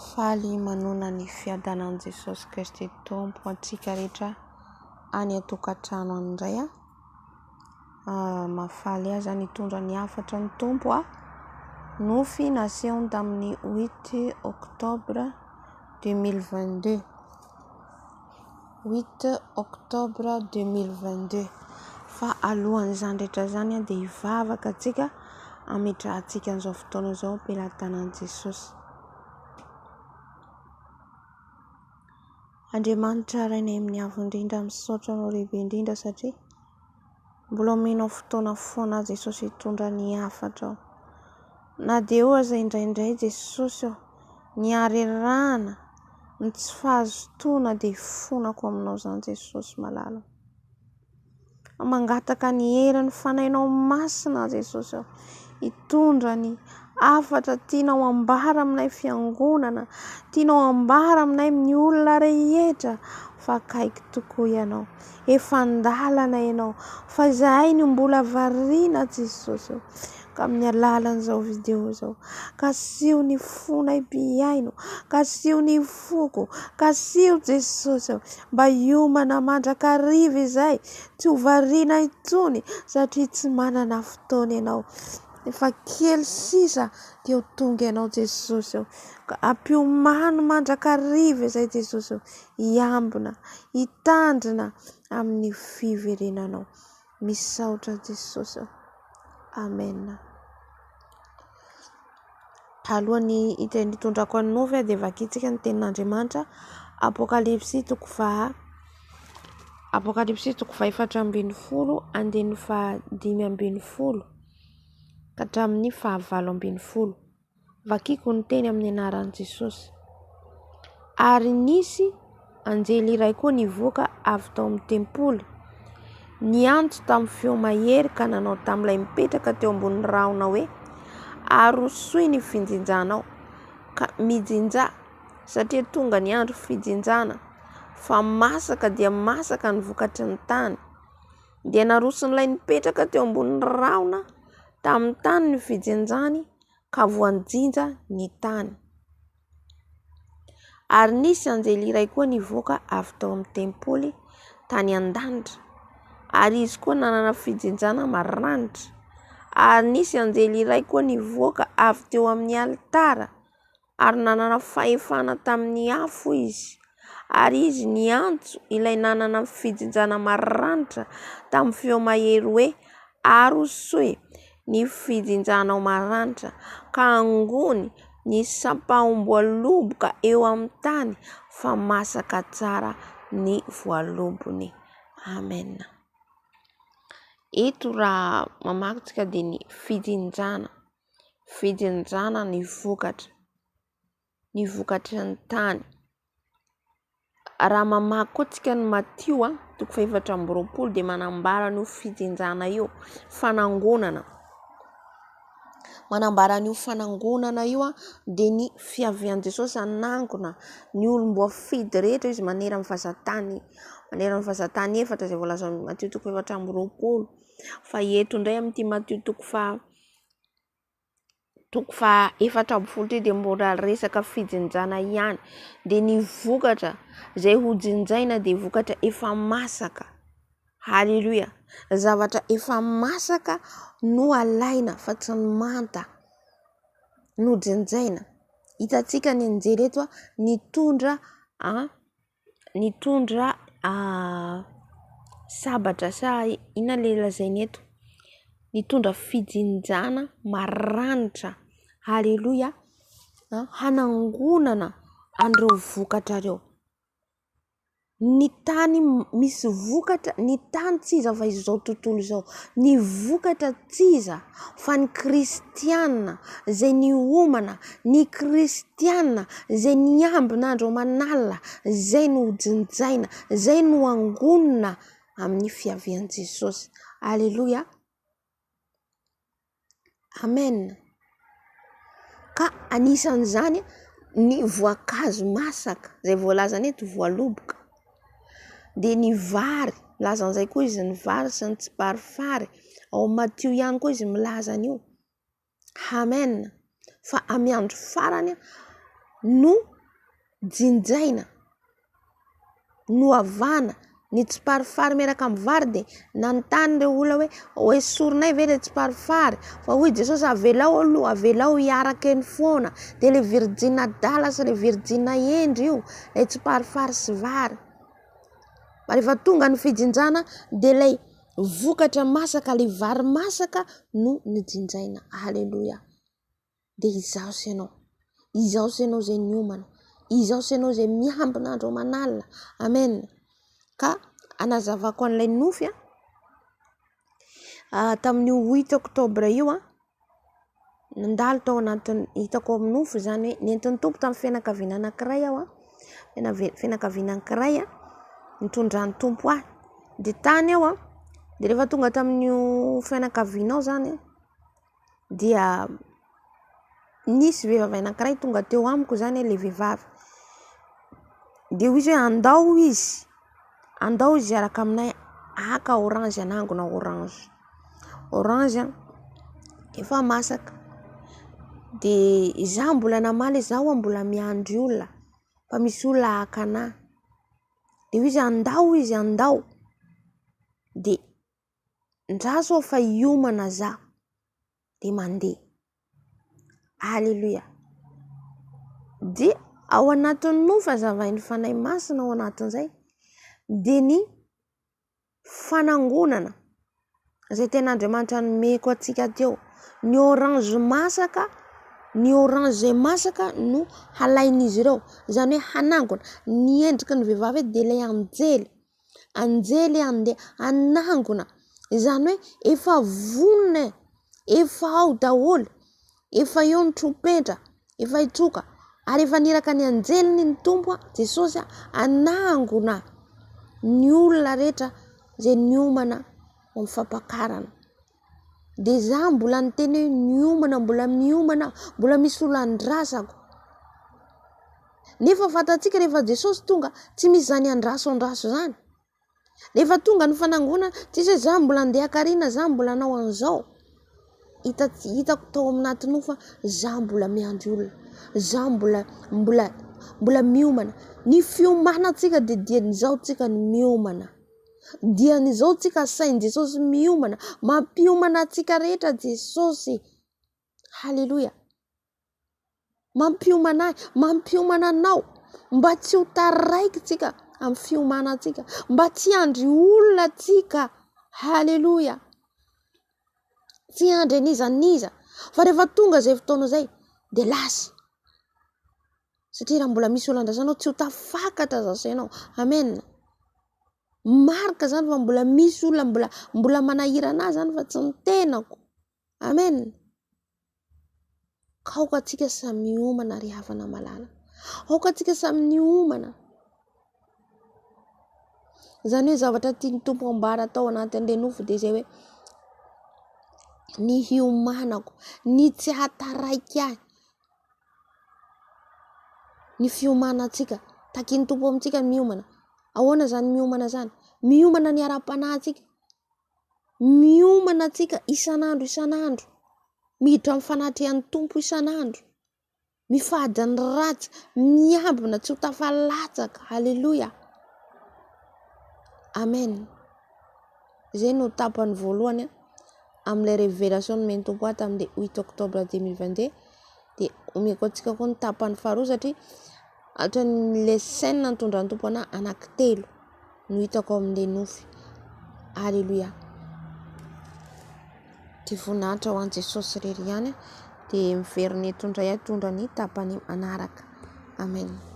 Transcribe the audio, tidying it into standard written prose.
Faly manoana ny fiadanan'i Jesosy Kristy Tompo antsika rehetra any an-tokantrano any indray aho. Mahafaly ahy izany hitondra ny hafatra ny Tompo aho. Nofy nasehony tamin'ny huit octobre 2022. Huit octobre 2022. Fa alohan'izany rehetra izany dia hivavaka antsika hametrahantsika an'izao fotoana izao am-pelatanan'i Jesosy. Andriamanitra Rainay amin'ny Avo Indrindra, misaotra Anao lehibe indrindra satria mbola omenao fotoana foana aho Jesosy hitondra ny hafatrao. Na dia eo aza indraindray Jesosy ô, ny harerahana, ny tsy fahazotoana dia ifonako aminao izany Jesosy malala. Mangataka ny herin'ny Fanahinao Masina aho Jesosy ô, hitondra ny hafatra tianao ambara aminay fiangonana, tianao ambara aminay amin'ny olona rehetra fa akaiky tokoa Ianao, efa an-dalana Ianao, fa izahay no mbola variana Jesosy ô. Ka amin'ny alalan'izao video izao, kasiho ny fonay mpihaino, kasiho ny foko, kasiho Jesosy ô, mba hiomana mandrakariva izay, tsy ho variana intsony satria tsy manana fotoana ianao. Efa kely sisa dia ho tonga ianao Jesosy ô. Ka ampiomano mandrakariva izay Jesosy ô, hiambina, hitandrina amin'ny fiverenanao. Misaotra Jesosy ô. Amen. Alohan'ny hitondrako an'i Nofy dia vakintsika ny tenin'Andriamanitra Apokalypsy toko faha Apokalypsy toko faha-14 andininy faha-15 ka hatramin'ny faha-18. Vakiko ny teny amin'ny anaran'i Jesosy. Ary nisy anjely iray koa nivoaka avy tao amin'ny tempoly, niantso tamin'ny feo mahery ka nanao tamin'ilay mipetraka teo ambonin'ny rahona hoe, Arosoy ny fijinjanao, ka mijinjà, satria tonga ny andro fijinjana, fa masaka dia masaka ny vokatry ny tany. Dia naroson'ilay nipetraka teo ambonin'ny rahona tamin'ny tany ny fijinjany ka voanjinja ny tany. Ary nisy anjely iray koa nivoaka avy tao amin'ny tempoly tany an-danitra, ary izy koa nanana fijinjana maranitra. Ary nisy anjely iray koa nivoaka avy teo amin'ny alitara, ary nanana fahefana tamin'ny afo izy, ary izy niantso ilay nanana fijinjana maranitra tamin'ny feo mahery hoe, Arosoy ny fijinjanao maranitra, ka angony ny sampahom-boaloboka eo amin'ny tany, fa masaka tsara ny voalobony. Amen. Eto raha mamaky tsika dia ny fijinjana. Fijinjana ny vokatra, ny vokatry ny tany. Raha mamaky koa tsika ny Matio toko faha 24 dia manambara an'io fijinjana io, fanangonana. Manambara an'io fanangonana io dia ny fiavian'i Jesosy hanangona ny olom-boafidy rehetra izy manerana ny vazan-tany, manerana ny vazan-tany efatra izay voalazan'i Matio toko faha 24. Fa eto indray amin'ity Matio toko faha toko faha 14 ity dia mbola resaka fijinjana ihany. Dia ny vokatra izay ho jinjaina dia vokatra efa masaka. Haleloia! Zavatra efa masaka no alaina fa tsy ny manta no jinjaina. Hitantsika ny anjely eto nitondra nitondra sabatra sa inona le lazainy eto? Nitondra fijinjana maranitra, aleloia, hanangonana an'ireo vokatra ireo. Ny tany misy vokatra, ny tany tsy iza fa izao tontolo izao. Ny vokatra tsy iza fa ny kristiana izay niomana, ny kristiana izay niambina andro aman'alina, izay no hojinjaina, izay no hangonina amin'ny fiavian'i Jesosy. Aleloia. Amen. Ka anisan'izany ny voankazo masaka izay voalazany eto voaloboka, dia ny vary, milaza an'izay koa izy ny vary sy ny tsiparifary, ao amin'ny Matio ihany koa izy milaza an'io. Amen. Fa amin'ny andro farany no. Jinjaina, nohavana ny tsiparifary miaraka amin'ny vary dia nanontany ireo olona hoe hoesorinay ve ilay tsiparifary? Fa hoy Jesosy avelao aloha, avelao hiaraka eny foana. Dia ilay virjina adala sy ilay virjina hendry io, ilay tsiparifary sy vary. Fa rehefa tonga ny fijinjana dia ilay vokatra masaka, ilay vary masaka no nojinjaina. Aleloia. Dia izaho sy ianao, izaho sy ianao izay niomana, izaho sy ianao izay miambina andro aman'alina. Amen. Ka anazavako an'ilay nofy a, ah, tamin'io huit octobre io a, nandalo tao anatin'ny, hitako amin'ny nofy izany hoe nentin'ny Tompo tamin'ny fianakaviana anankiray aho a, fianakaviana anankiray a, nitondran'ny Tompo ahy. Dia tany aho a, dia rehefa tonga tamin'io fianakaviana ao izany a, dia nisy vehivavy anankiray tonga teo amiko izany ilay vehivavy, dia hoy izy hoe andao izy, andao izy hiaraka aminay haka orange, hanangona orange, orange efa masaka, dia izaho mbola namaly hoe izaho mbola miandry olona fa misy olona haka anahy, dia hoy izy andao izy andao, dia Ndraso aho fa hiomana za de mandeha. Aleloia. Dia ao anatin'ny nofy hazavain'ny Fanahy Masina ao anatin'izay dia ny fanangonana izay tena Andriamanitra nomeko antsika teo. Ny orange masaka, ny orange izay masaka no halain'izy ireo. Izany hoe hanangona. Ny endriky ny vehivavy eto dia ilay anjely. Anjely handeha hanangona, izany hoe efa vonona e, efa ao daholo, efa eo ny trompetra, efa hitsoka, ary efa niraka ny anjeliny ny Tompo Jesosy hanangona ny olona rehetra izay niomana ho amin'ny fampakarana. Dia za mbola niteny hoe niomana, mbola miomana, mbola misy olona andrasako. Nefa fantatsika rehefa Jesosy tonga, tsy misy izany andraso andraso izany. Rehefa tonga ny fanangonana, tsisy hoe za mbola andeha hakarina, za mbola hanao an'izao. Hita, hitako tao aminaty nofo fa za mbola miandry olona, za mbola, mbola, mbola miomana. Ny fiomanantsika dia dian'izao tsika ny miomana. Dian'izao tsika asain'i Jesosy miomana, mampiomana antsika rehetra Jesosy. Haleloia. Mampiomana ahy, mampiomana anao mba tsy ho taraiky tsika amin'ny fiomanantsika, mba tsy hiandry olona tsika. Haleloia. Tsy hiandry an'iza n'iza fa rehefa tonga izay fotoana izay dia lasa. Satria raha mbola misy olona andrasanao tsy ho tafakatra zasa ianao. Amen. Marika zany fa mbola misy olona mbola mbola manahirana ahy zany fa tsy ny tenako. Amen. Ka aoka antsika samy miomana ry havana malala. Aoka antsika samy miomana. Izany hoe zavatra tian'ny Tompo ambara tao anatin'ilay nofo dia izay hoe ny hiomanako, ny tsy hahataraiky ahy, ny fiomanantsika. Takin'ny Tompo amintsika ny miomana. Ahoana izany miomana izany? Miomana ny ara-panahintsika. Miomana antsika isan'andro isan'andro. Miditra amin'ny fanatrehan'ny Tompo isan'andro. Mifady ny ratsy, miambina tsy ho tafalatsaka. Aleloia. Amen. Izay no tapany voalohany amin'ilay révélation nomen'ny Tompo ahy tamin'ilay huit octobre 2022. Dia omeko antsika koa ny tapany faharoa satria hatramin'ilay scène nitondran'ny Tompo anahy anankitelo no hitako ao amin'ilay nofy. Alléluia. Dia voninahitra ho an'i Jesosy irery ihany. Dia miverina eto indray aho hitondra ny tapany manaraka. Amen.